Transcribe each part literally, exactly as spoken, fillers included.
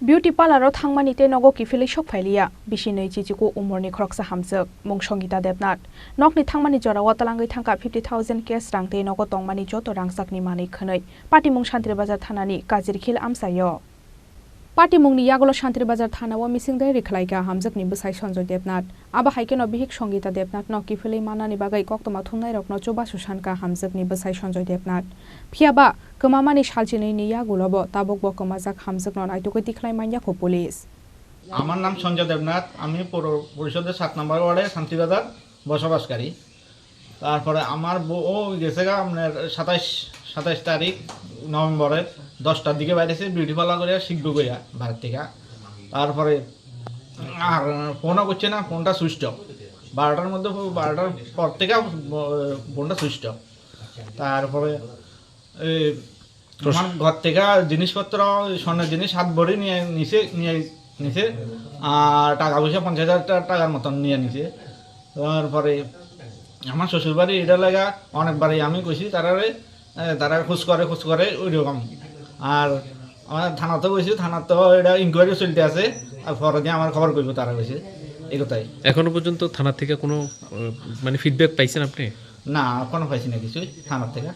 Beauty parlour o thangmani tei nogo kiphilwi sok phailiya bisi nwi chichiko umorni khoroksa hamjwk, mung Songita Debnath. Nokni thangmani jorao twlangwi thangkha fifty thousand cash rang tei nogo tongmani joto rangchakni manwi khwnwi. Patimung Santri Bazar thanani Kajirkhil amchaio. Patimungni yagulo Santri Bazar thanao mising diary khlaikha hamjwkni bwsai Sanjoy Debnath. Abo hai kheno bihik Songita Debnath no kiphilwi mannani bagwi koktwma thumnairokno chubachu sankha hamjwkni bwsai Sanjoy Debnath. Phiya ba kwmamani salchinwini yagulobo tabukbo kwmajak hamjwkno naitugwi tikhlai manya kho police. আমার নাম সঞ্জয় দেবনাথ। আমি পৌর পরিষদের সাত নম্বর ওয়ার্ডে শান্তিবাজার বসবাসকারী। তারপরে আমার বউ গেছে গা আপনার সাতাইশ সাতাইশ তারিখ নভেম্বরের দশটার দিকে বাইরেছে বিউটি পার্লার করে শিখবো গইয়া বাড়ির থেকে। তারপরে আর ফোনও করছে না, ফোনটা সুইচ অফ। বারোটার মধ্যে, বারোটার পর থেকে ফোনটা সুইচ অফ। তারপরে এই আমার ঘর থেকে জিনিসপত্র, স্বর্ণের জিনিস সাত ভরি নিয়ে নিছে, নিয়ে নিছে। আর টাকা পয়সা পঞ্চাশ হাজার টা- টাকার মতন নিয়ে নিছে। তারপরে আমার শ্বশুর বাড়ি এটা লাগা অনেকবারই আমি কইছি তারারে, এ, তারা খোঁজ করে, খোঁজ করে ওই রকম। আর আমার থানাতে কইছি, থানাতে এটা ইনকোয়ারি চলতে আছে। আর পরে দিয়ে আমার খবর কইবো, তারা কইছে এই কথাই। এখনো পর্যন্ত থানা থেকে কোনো আহ, মানে ফিডব্যাক পাইছেন আপনি? না, এখনো পাইছি না কিছুই থানার থেকে।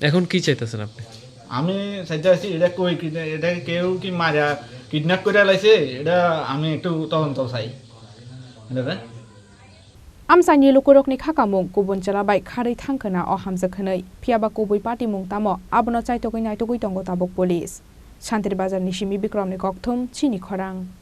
এখন কি চাইতেছেন আপনি? আমি চাইতে আছি এটা কই কি, এটা কেউ কি মারা কিডন্যাপ করে লাইছে, এটা আমি একটু তদন্ত চাই। এটা Amchaini lukurokni khakamung kubun chwla bai kharwi thangkhwna o hamjwk hwnwi, phiyaba kubui patimung tamo abono chaitogwi naitugwi tongo tabuk police. Santri Bazarni simi Bikramni kokthum chini khorang.